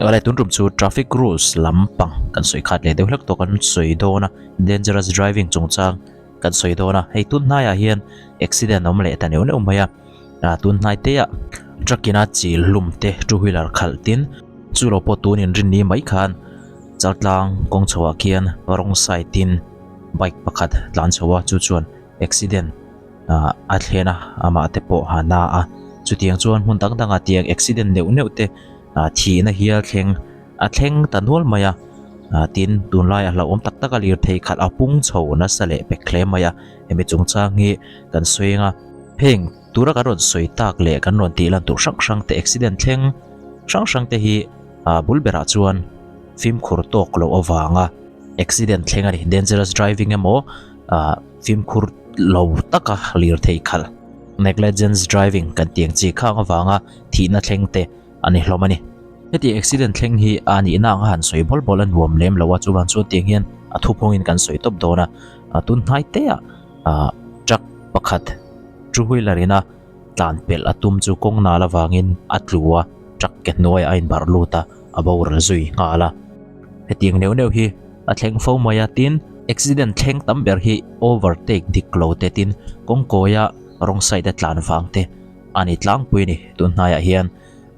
Awle tun tum chu traffic rules lampang kan sawi khat leh deuh hlek tawh kan sawi dawn a, dangerous driving chungchang kan sawi dawn a, hei tun hnaiah hian accident a awm leh ta neuh neuh mai a, ah tun hnai te ah truck in a chil hlum te two wheeler khalh tin chu lo pawh tun inrin ni mai khan chaltlang kawng chho ah khian wrong side in bike pakhat tlan chho a chu chuan accident ah a thlen a amah te pawh a na a chutiang chuan hmun dang dangah tiang accident neuh neuh te ah thihna hial thleng a thleng ta nual mai a ah tin tunlai a hlauhawm tak tak a lirthei khalh a pung chho nasa leh pek hle mai a hemi chungchang hi kan sawi ang a heng tura kan rawn sawi tak leh kan rawn tih lan tur hrang hrang te accident thleng hrang hrang te hi ah bul berah chuan fimkhur tawk loh avanga accident thleng a ni dangerous driving emaw ah fimkhur lo taka lirthei khalh negligence driving kan tih ang chi khang avanga thihna thleng te a ni hlawm a ni. Heti accident thleng hi a nihna anga han sawi bawl bawl a nuam lem lo a, chuvang chuan tiang hian a thuphungin kan sawi tawp dawn a, tun hnai te ah truck pakhat two wheeler ina tlan pelh a tum chu kawng nal avangin a tlu a, truck ke hnuaiah a inbarh lut a, a boral zui nghal a. Hetiang neuh neuh hi a thleng fo mai a, tin accident thleng tam ber hi overtake dik lo te tin kawngkawia wrong side a tlan vang te a ni tlangpui a ni tun hnaiah hian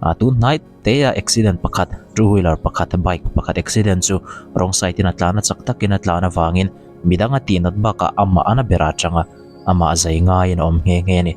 ah tun hnai te a accident pakhat two wheeler pakhat bike pakhat accident chu wrong side in a tlan a chak takin a tlan avangin midang a tih nat bakah amah a na ber a tang a amah zai ngaiin a awm nghe nghe a ni.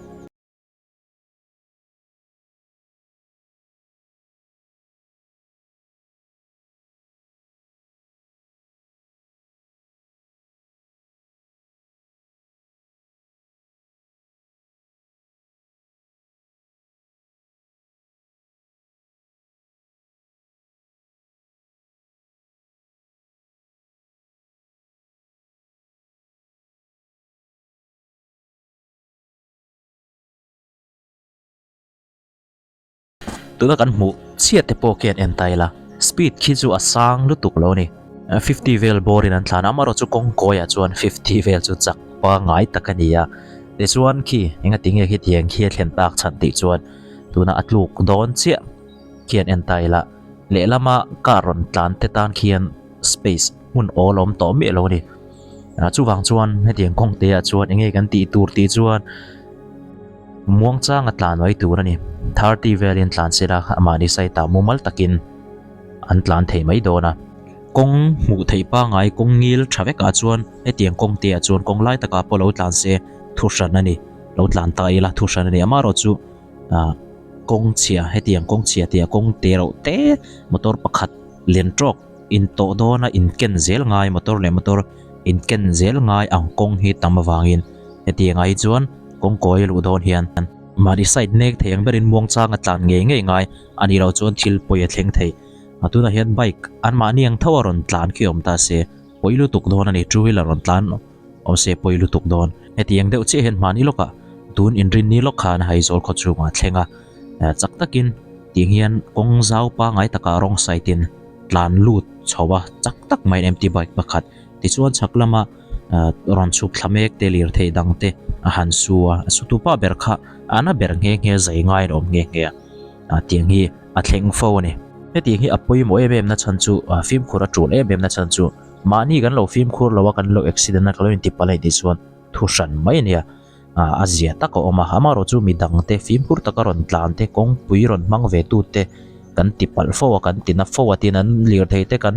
Tuna kan hmuh chhiat te pawh khian en ta ila speed khi chu a sang lutuk lo a ni. 50 vel bawr in an thlan a amaherawh chu kawng kawiah chuan 50 vel chu chak pangngai tak a ni a. Tichuan khi engati nge khitiang khi a thlen tak chhan tih chuan tuna a tluk dawn chiah khian en ta ila lehlama car rawn tlan te tan khian space hmun awl a awm tawh miah lo a ni. Chuvang chuan hetiang kawng te ah chuan enge kan tih tur tih chuan Muangchang a tlan mai tur a ni. 30 velin tlan sela mahni side ah mumal takin an tlan thei mai dawn a. Kawng hmuh theih pangngai kawng ngil tha vek ah chuan hetiang kawng te ah chuan kawng lai takah pawh lo tlan se thu hran a ni. Lo tlan ta ila thu hran a ni. Amaherawh chu ah kawng chhia hetiang kawng chhia tih ah kawng te reuh te motor pakhat len tawk in tawh dawn a in ken zel ngai motor leh motor in ken zel ngai ang kawng hi tam avangin hetiang ah hi chuan kawng kawi a luh dawn hian mahni side nek thei ang berin muangchang a tlan ngei ngei ngai a nih loh chuan thil pawi a thleng thei a tunah hian bike an mahni ang tho a rawn tlan khi awm ta se pawi lutuk dawn a ni two wheeler rawn tlan awm se pawi lutuk dawn hetiang deuh chiah hian mahni lawkah tun inrin ni lawk khan Aizawl khaw chhungah a thleng a chak takin tiang hian kawng zau pangngai takah rawng side in tlan lut chho a chak tak maiin empty bike pakhat tichuan chhak lama rawn chhuk thla mek te lirthei dang te a han su a a su tu pa ber kha a na ber nghe nghe zai ngaiin a awm nghe nghe a tiang hi a thleng fo a ni. Hetiang hi a pawimawh em em na chhan chu fimkhur a tul em em na chhan chu mahni kan lo fimkhur lo a kan lo accident a kan lo intipalh a nih chuan thu hran mai a nia. A zia tak a awm a, amaherawh chu mi dang te fimkhur taka rawn tlan te kawngpui rawn hmang ve tu te kan ti palh fo a kan ti na fo a tin an lirthei te kan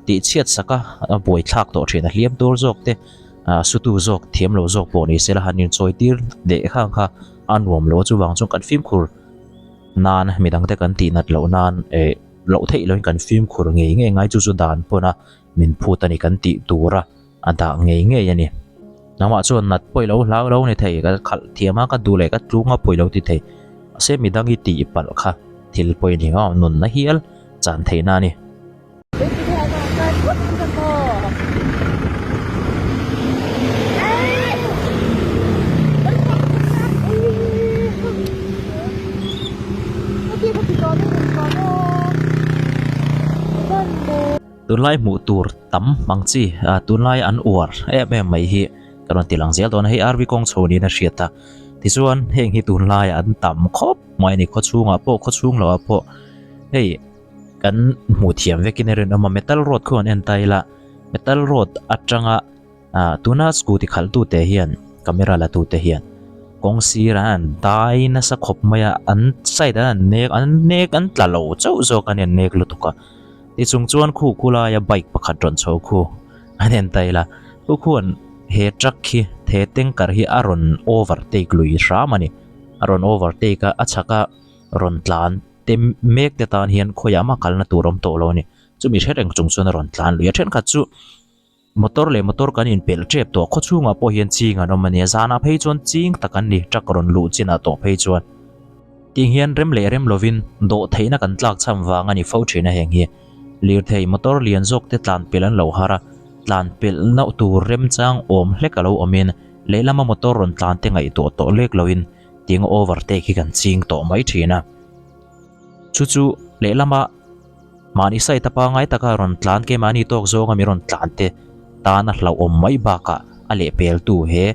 tih chhiat sak a a buai thlak tawh thin a hliam tur zawk te ah sutu zawk thiam lo zawk pawh ni sela han inchawi tir leh khang kha a nuam lo a chuvang chuan kan fimkhur nan mi dang te kan tih nat loh nan eh loh theih loin kan fimkhur ngei ngei ngai chu chu dan pawn a min phut a ni kan tih tur a. A dah ngei ngei a ni. Nangmah chuan nat pawh i lo hlau lo ni thei, ka khalh thiam a, ka duh leh ka tlung a pawh i lo ti thei. Mahse midang i tih palh kha thil pawh i ni ngawt, nunna hial chan theihna a ni. Tunlai hmuh tur tam ang chi ah tunlai an uar em em mai hi ka rawn ti lang zel dawn a hei RV kawng chho niin a hriat a tichuan heng hi tunlai an tam khawp mai a ni khawchhungah pawh khawchhung loh ah pawh hei Kan hmuh thiam vekin a rinawm a, metal rod khu an en ta ila, metal rod atanga ah tuna scooty khalh tute hian camera la tute hian kawng sirah an dai nasa khawp mai a, an side ah an nek an nek an tla lo chauh zawk a ni an nek lutuk a, tichung chuan khu khu laia bike pakhat rawn chho khu an en ta ila, khu khuan he truck hi he tanker hi a rawn overtake lui hram a ni, a rawn overtake a a chhak a rawn tlan. Te mek te tan hian khawiah mah kalna tur awm tawh lo a ni. Chumi hre reng chung chuan a rawn tlan lui a. Thenkhat chu motor leh motor kan inpelh tep tawh. Khaw chhungah pawh hian ching an awm a ni a. Zanah phei chuan ching tak an ni. Truck rawn luh chinah tawh phei chuan tih hian rem leh rem lovin dawh theihna kan tlak cham vang a ni fo thin a heng hi. Lirthei motor lian zawk te tlan pelh an lo har a. Tlan pelh nauh tur remchang awm hlek a lo awmin lehlama motor rawn tlan te ngaihtuah tawh lek loin Tiang overtake hi kan ching tawh mai thin a. Chu chu lehlama mahni side a pangai taka rawn tlan keimahni tawk zawnga mi rawn tlan te tan a hlauhawm mai bakah a lehpeltu he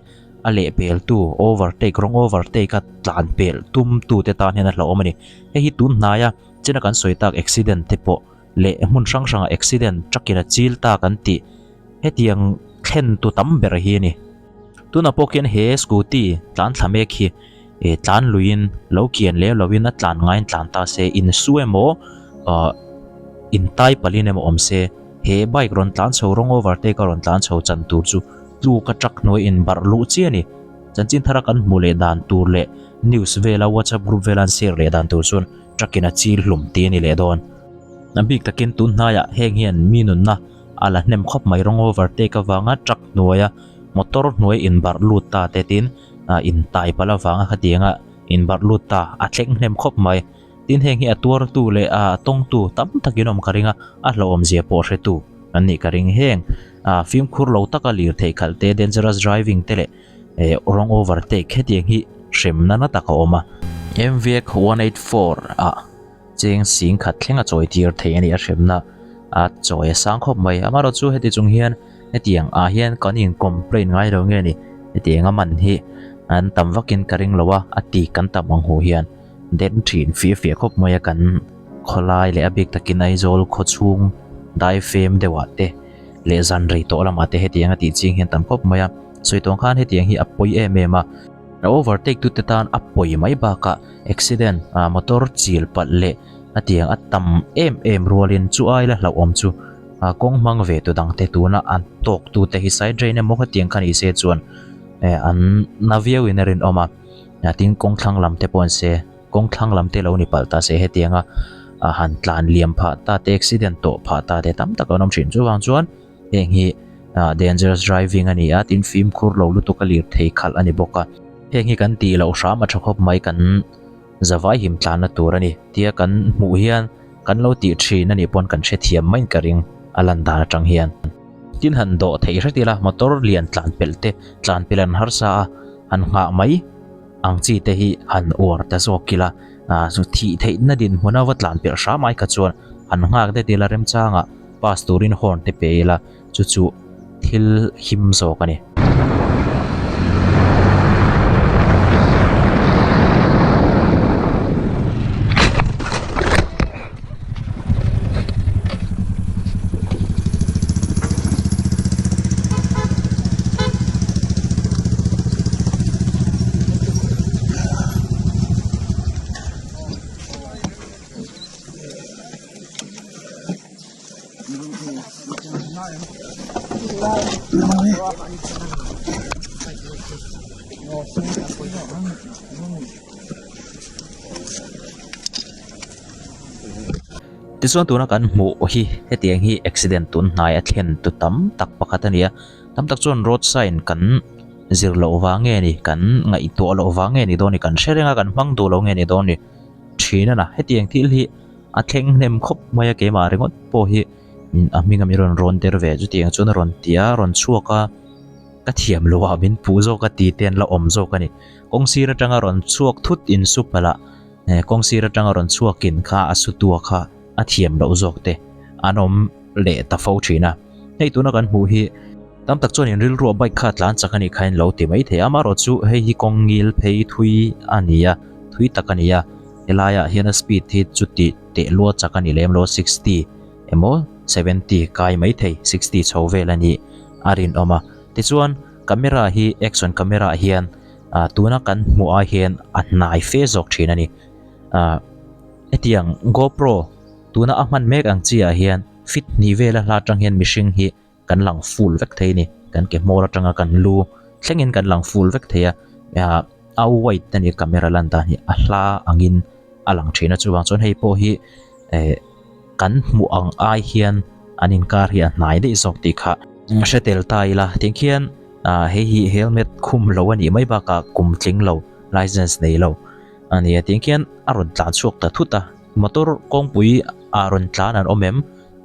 a lehpeltu overtake rawng overtake a tlan pelh tum tu te tan hian a hlauhawm a ni. Hei hi tun hnaia china kan sawi tak accident te pawh leh hmun hrang hranga accident truck in a chil ta kan tih hetiang thlen tu tam ber hi a ni. Tunah pawh khian he scooty tlan thla mek hi eh tlan luiin lo kian lem lovin a tlan ngaiin tlan ta se insu emaw ah intai palhin emaw awm se he bike rawn tlan chho rawng overtake a rawn tlan chho chan tur chu tluk a truck hnuai inbarh luh chiah a ni. Chanchin thara kan hmuh leh dan tur leh news vela whatsapp group vela an share leh dan tur chuan truck in a chil hlum tih a ni leh dawn. A bik takin tun hnaiah heng hian mi nunna a la hnem khawp mai rawng overtake avanga truck hnuaia motor hnuai inbarh lut ta te tin ah intai palh avanga khatianga inbarh lut ta a thleng hnem khawp mai. Tin heng hi a tuartu leh a tawngtu tam takin awm ka ring a, a hlauhawmzia pawh hretu an nih ka ring. Heng ah fimkhur lo taka lirthei khalh te, dangerous driving te leh eh rawng overtake hetiang hi hremna na tak a awm a. MVX 184 ah cheng sing khat thleng a chawi tir thei a ni a hremna a chawi a sang khawp mai. Amaherawh chu heti chung hian hetiang ah hian kan in complain ngai lo nge ni hetiang a man hi an tam vakin ka ring lo a, a ti kan tam ang hu hian den thin fia fia khawp mai a kan khawlai leh a bik takin Aizawl khaw chhung daifem deuh ah te leh zan rei tawh lamah te hetiang a tih ching hian tam khawp mai a. Sawi tawng khan hetiang hi a pawi em em a, a overtake tute tan a pawi mai bakah accident ah motor chil palh leh a tiang a tam em em rualin chu ai la hlauhawm chu ah kawng hmang ve tu dangte tuna an tawk tute hi side drain emaw hetiang kha ni se chuan eh an na viau in a rinawm a, tin kawng thlang lam te pawh an se kawng thlang lam te lo ni palh ta se hetianga ah han tlan liam phah ta te accident tawh phah ta te tam tak an awm thin chuvang chuan. Heng hi ah dangerous driving a ni a tin fimkhur lo lutuk a lirthei khalh a ni bawk a. Heng hi kan tih loh hram a tha khawp mai kan zavai him tlanna tur a ni tia kan hmuh hian kan lo tih thin a nih pawn kan hrethiam maiin ka ring a lan dan atang hian. Tin han dawh theih hret ila motor lian tlan pelh te tlan pelh an harsa a han nghah mai ang chi te hi han uar ta zawk ila ah chu thih theihna dinhmun a va tlan pelh hram ai kha chuan han nghak det ila remchangah. Pass turin horn te pe ila chu chu thil him zawk a ni. Tichuan tuna kan hmuh hi hetiang hi accident tun hnai a thlen tu tam tak pakhat a ni a, tam tak chuan road sign kan zir loh vang nge ni kan ngaihtuah loh vang nge ni dawn ni kan hre reng a kan hmang duh lo nge ni dawn ni thin a na hetiang thil hi. A thleng hnem khawp mai a keimah ringawt pawh hi a hming a mi rawn rawn der ve chutiang chuan a rawn ti a rawn chhuak a ka thiam lo ah min puh zawk a ti te an la awm zawk a ni kawng sir atanga rawn chhuak thut in su palh ah eh kawng sir atanga rawn chhuak in kha a su tua kha a thiam loh zawk te an awm leh ta fo thin a hei tuna kan hmuh hi tam tak chuan in rilru a bike kha tlan chak a nih kha in lo ti mai thei a amaherawh chu hei hi kawng ngil phei thui a ni a thui tak a ni a. Helaiah hian a speed hi chuti teh lua chak a ni lem lo 60 emaw 70 kai mai thei 60 chho vel a nih a rinawm a. Tichuan camera hi action camera ah hian ah tuna kan hmuh ai hian a hnai fe zawk thin a ni. Ah hetiang GoPro tuna a hman mek ang chi ah hian fit hnih vela hla atang hian mihring hi kan lang full vek thei a ni. Kan ke hmawr atanga kan lu thlengin kan lang full vek thei a, ah a wide a ni camera lan dan hi a hla angin a lang thin a chuvang chuan hei pawh hi eh kan hmuh ang ai hian an inkar hi a hnai daih zawk tih kha hre tel ta ila tiang khian ah hei hi helmet khum lo a nih mai bakah kum tling lo license nei lo a ni a tiang khian a rawn tlan chhuak ta thut a motor kawngpui ah rawn tlan an awm em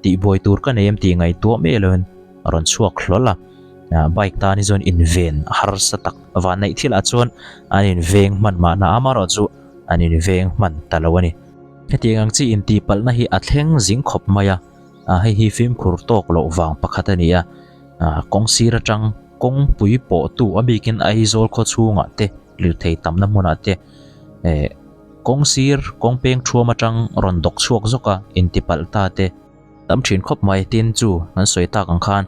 tih buai tur ka nei em tih ngaihtuah miah loin a rawn chhuak hlawl a ah bike tan hi chuan inven a harsa tak vanneih thilah chuan an inveng hman mahna amaherawhchu an inveng hman ta lo a ni. Hetiang ang chi intihpalhna hi a thleng zing khawp mai a, ah hei hi fimkhur tawk loh vang pakhat a ni a, ah kawng sir atang kawngpui pawhtu a bikin Aizawl khaw chhungah te lirthei tamna hmunah te eh kawng sir kawng peng thuam atang rawn dawk chhuak zawk a intipalh ta te tam thin khawp mai tin chu an sawi tak ang khan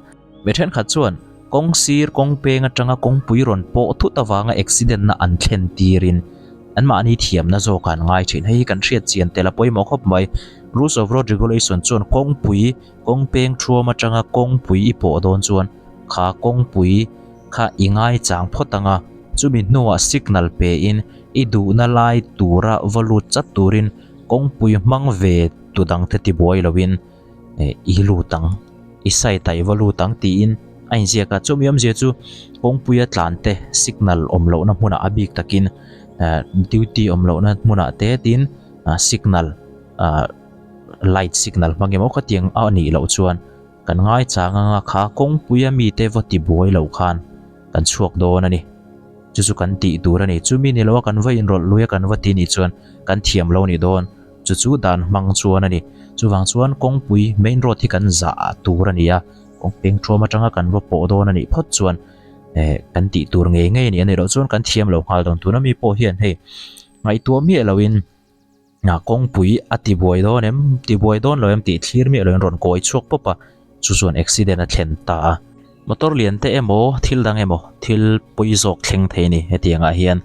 mi thenkhat chuan kawng sir kawng peng atanga kawngpui rawn pawh thut avanga accident na an thlen tirin anmahni thiamna zawk an ngai thin hei hi kan hriat chian tel a pawimawh khawp mai rules of road regulation chuan kawngpui kawng peng thuam atanga kawngpui i pawh dawn chuan kha kawngpui kha i ngaichang phawt ang a, chumi hnuah signal pe in i duhna lai tura va lut chat turin kawngpui hmang ve tu dangte tibuai loin i lut ang, i side ah i va lut ang tiin a inziak a, chumi awmzia chu kawngpuia tlan te signal awm lohna hmunah a bik takin duty awm lohna hmunah te tin signal light signal hmang emaw khatiang a nih loh chuan. Kan ngaichang anga kha kawngpuia mite va ti buai lo khan kan chhuak dawn a ni. Chu chu kan tih tur a ni. Chumi ni loa kan va inrawlh lui a kan va ti nih chuan kan thiam lo ni dawn. Chu chu dan hmang chuan a ni. Chuvang chuan kawngpui main road hi kan zah tur a ni a, kawng peng thuam atanga kan va pawh dawn a nih phawt chuan eh kan tih tur ngei ngei a ni. A nih loh chuan kan thiam lo nghal dawn. Tuna mi pawh hian hei ngaihtuah miah loin. Hna kawngpui a ti buai dawn em? Ti buai dawn lo em tih thlir miah loin rawn kawi chhuak pawp a, chu chuan accident a thlen ta a. Motor lian te emaw thil dang emaw thil pawi zawk thleng thei a ni hetiang ah hian.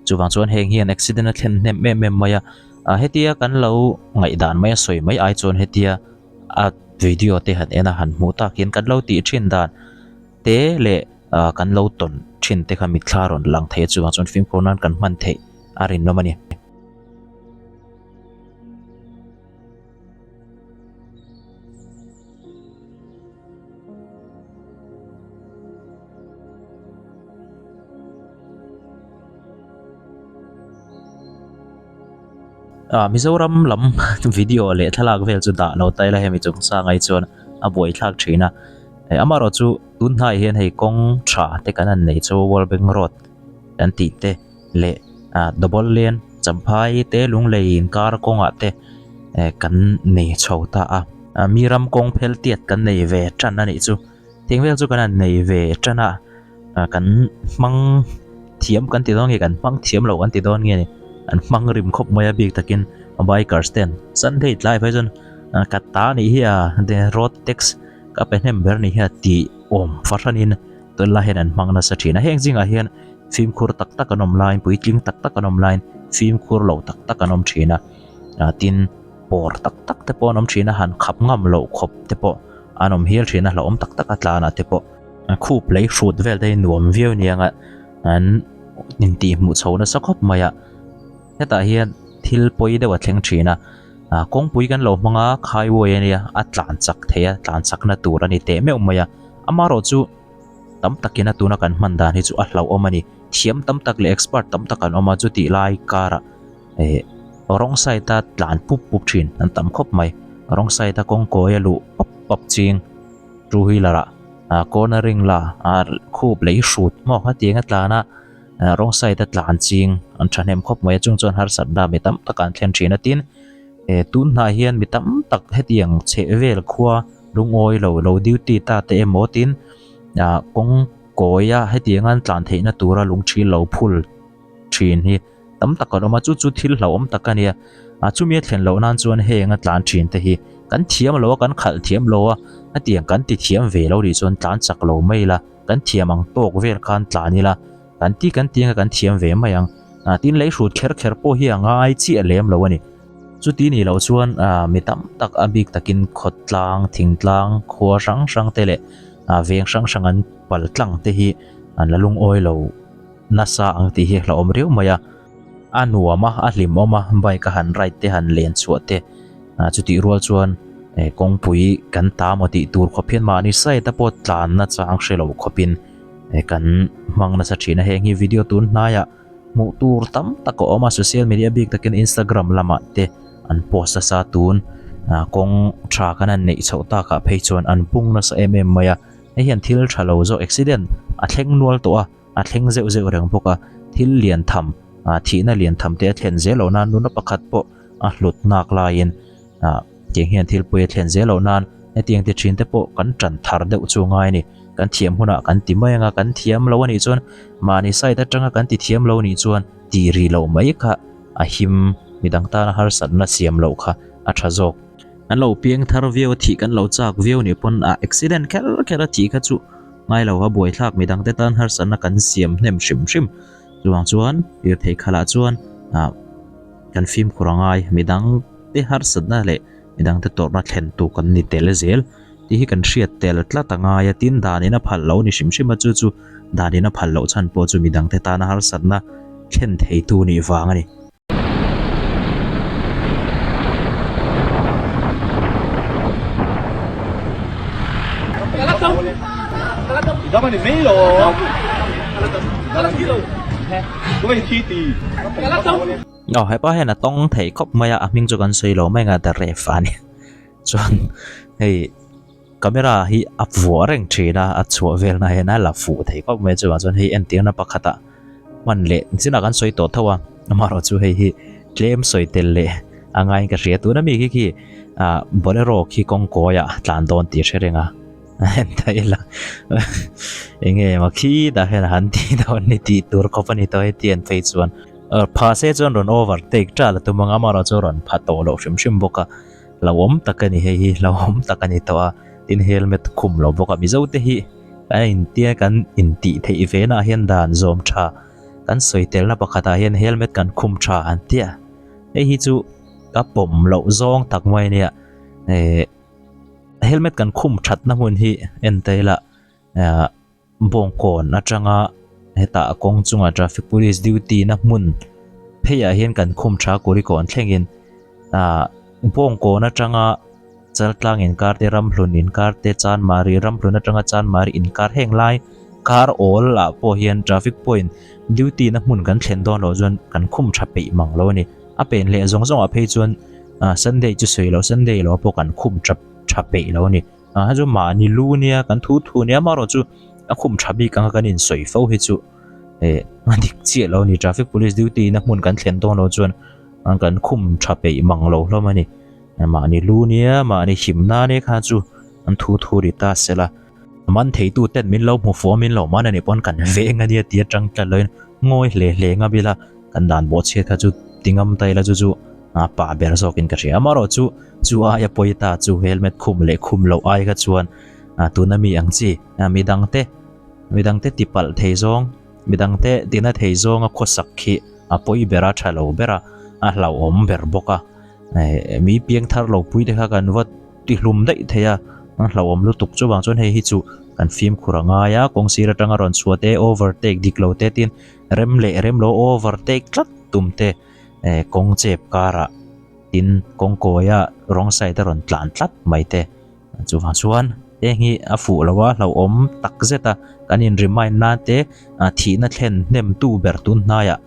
Chuvang chuan heng hian accident a thlen hnem em em mai a, ah hetia kan lo ngaihdan mai a sawi mai ai chuan hetia a video te han en a han hmuh tak hian kan lo tih thin dan te leh ah kan lo tawn thin te kha mitthla rawn lang thei a chuvang chuan fimkhur nan kan hman theih a rinawm a ni. Ah Mizoram lam video leh thlalak vel chu dah lo ta ila hemi chungchang ai chuan a buaithlak thin a amaherawh chu tun hnaiah hian hei kawng tha te kan han nei chu World Bank Road kan tih te. leh ah double lane champhai te lunglei inkar kawngah te eh kan nei chho ta a ah mi ram kawng phel tiat kan nei ve tan a nih chu tiang vel chu kan han nei ve tan a ah kan hmang thiam kan ti dawn nge kan hmang thiam loh kan ti dawn nge ni an hmang rim khawp mai a bik takin bikers ten sunday tlai phei chuan ah ka ta nih hi a road tax ka pe hnem ber nih hi a tih awm fahranin. Tunlai hian an hmang nasa thin a, heng zingah hian fimkhur tak tak an awm laiin puitling tak tak an awm laiin fimkhur lo tak tak an awm thin a, ah tin pawr tak tak te pawh an awm thin a, han khap ngam loh khawp te pawh an awm hial thin a, hlauhawm tak tak a tlanah te pawh khup lei hrut vel te hi nuam viau nia nga an intihhmuh chho nasa khawp mai a, hetah hian thil pawi deuh a thleng thin a, ah kawngpui kan lo hmang a highway a nia a tlan chak thei a tlan chakna tur a ni teh meuh mai a. Amaherawh chu tam takin a tuna kan hman dan hi chu a hlauhawm a ni. Thiam tam tak leh expert tam tak an awm a, chutih lai karah eh wrong side a tlan pup pup thin an tam khawp mai. Wrong side a kawng kawi a luh pap pap ching two wheeler ah ah cornering la ah khup lei hrut maw hetiang a tlan a wrong side a tlan ching an thahnem khawp mai a chung chuan harsatna mi tam tak an thlen thin a tin eh tun hnai hian mi tam tak hetiang chheh vel khua Lungawi lo lo duty ta te emaw tin ah kawng kawia hetiang an tlan theihna tura lungthi lo phul thin hi Tam tak an awm a, chu chu thil hlauhawm tak a nia. A chumi a thlen loh nan chuan heng a tlan thin te hi kan thiam lo a, kan khalh thiam lo a, hetiang kan ti thiam ve lo nih chuan tlan chak lo mai ila, kan thiam ang tawk vel khan tlan ila, kan ti kan ti anga kan thiam ve mai ang. A tin lei hrut kher kher pawh hi a ngai chiah lem lo a ni. Chuti nih loh chuan mi tam tak a bik takin khawtlang, thingtlang, khua hrang hrang te leh veng hrang hrang an pal tlang te hi an la lungawi lo. Nasa ang tih hi hlauhawm riau mai a, a nuam a, a hlimawm a, bike a han ride te han len chhuah te, ah chutih rual chuan eh kawngpui kan ta maw tih tur khawp hian mahni side a pawh tlan na chang hre lo khawpin eh kan hmang nasa thin a, heng hi video tun hnaiah hmuh tur tam tak a awm a, social media bik takin instagram lamah te an post nasa tun ah kawng tha kan han neih chhoh takah phei chuan an pung nasa em em mai a, hei hian thil tha lo zawk accident a thleng nual tawh a. A thleng zeuh zeuh reng bawk a, thil lian tham, ah thihna lian tham te a thlen zel loh nan nuna pakhat pawh a hlut nak laiin ah tiang hian thil pawi a thlen zel loh nan hetiang ti thin te pawh kan tan thar deuh chu ngai a ni. Kan thiam hunah kan ti mai anga kan thiam lo a nih chuan mahni side atanga kan ti thiam lo nih chuan ti ri loh mai kha a him midang tana harsatna siam loh kha a tha zawk. Kan lo piang thar viau a thih kan lo chak viau nih pawn ah accident kher kher a thih kha chu Ngai lo a buaithlak midang te tan harsatna kan siam hnem hrim hrim. Chuvang chuan lirthei khalah chuan ah kan fimkhur a ngai. Midang te harsatna leh midang te tawrhna thlen tu kan ni tel zel tih hi kan hriat tel tlat a ngai a. Tin danin a phal lo ni hrim hrim a, chu chu danin a phal loh chhan pawh chu midang te tana harsatna thlen theitu nih vang a ni. Aw hepa hian a tawng thei khawp mai a a hming chu kan sawi lo mai ang a the ref a ni chuan hei. Camera hi a vuah reng thin a, a chhuah velna hian a la fuh thei khawp mai chuvang chuan hei entirna pakhatah hman leh nichinah kan sawi tawh tho a, amaherawh chu hei hi tlem sawi tel leh a ngaiin ka hria tuna mi khi khi ah bolero khi kawng kawiah tlan dawn tih a hre reng a en ta ila eng nge maw khi dah hian a han ti dawn ni tih tur khawp a ni tawh heti an phei chuan pha se chuan rawn overtake ṭal a tum ang a amaherawh chu rawn pha tawh loh hrim hrim bawk a. Hlauhawm tak a ni hei hi hlauhawm tak a ni tawh a tin helmet khum lo bawk a mizo te hi kan intia kan intih theih ve na ah hian dan zawm tha kan sawi telna pakhat ah hian helmet kan khum tha an tia hei hi chu ka pawm loh zawng tak mai a nia eh helmet kan khum that na hmun hi en ta ila ah. Bawngkawn atanga hetah kawng chunga traffic police duty na hmun pheiah hian kan khum tha Kulikawn thlengin ah Bawngkawn atanga Chaltlang inkar te Ramhlun inkar te Chanmari Ramhlun atanga Chanmari inkar heng lai kar awl ah pawh hian traffic point duty na hmun kan thlen dawn loh chuan kan khum tha peih mang lo a ni. A pen leh zawng zawngah phei chuan ah Sunday chu sawi loh Sunday lo pawh kan khum tha tha peih lo a ni. A chu mahni lu nia kan thu thu nia amaherawh chu a khum tha bik anga kan insawi fo hi chu eh a dik chiah lo a ni traffic police duty na hmun kan thlen dawn lo chuan kan khum tha peih mang lo hlawm a ni mahni lu nia mahni himna nia kha chu an thu thu ri ta sela a man thei tu ten min lo hmu fuh a min lo man a nih pawn kan veng a nia tih atang tlat loin ngawi hle hle ngam ila kan dan bawh chhiat kha chu ti ngam ta ila chu chu a pa ber zawkin ka hria amaherawh chu Chu aia pawi ta chu helmet khum leh khum loh ai kha chuan tuna mi ang chi midangte midangte ti palh thei zawng midangte tina thei zawnga khawsak khi a pawi ber a tha lo ber a a hlauhawm ber bawk a mi piang thar lo pui te kha kan va ti hlum daih thei a a hlauhawm lutuk chuvang chuan hei hi chu kan fimkhur a ngai a kawng sir atanga rawn chhuah te overtake dik lo te tin rem leh rem lo overtake tlat tum te kawng chep karah. Tin, kawngkawia wrong side a rawn tlan tlat mai te. Chuvang chuan heng hi a fuh lo a, hlauhawm tak zet a, kan in remind nan te thihna thlen hnem tu ber tun hnaiah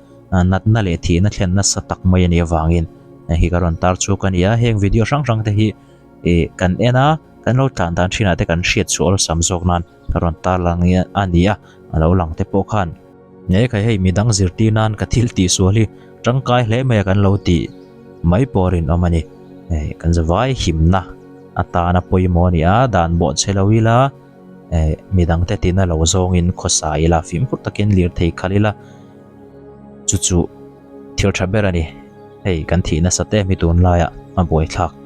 natna leh thihna thlen nasa tak mai a nih avangin heng hi ka rawn tar chhuak a ni a. Heng video hrang hrang te hi ih kan en a, kan lo tlan dan thinah te kan hriat chhuah awlsam zawk nan ka rawn tar lang a ni a, a lo lang te pawh khan. Nge khai hei midang zirtir nan ka thil tih sual hi tangkai hle mai a kan lo tih mai pawh rinawm a ni. Hei kan zavai himna atana pawimawh a ni a, dan bawh che lo ila eh midangte tina lo zawngin khawsa ila fimkhur takin lirthei khalh ila chu chu. thil tha ber a ni. Hei kan thih nasa te mi tunlaiah a buaithlak.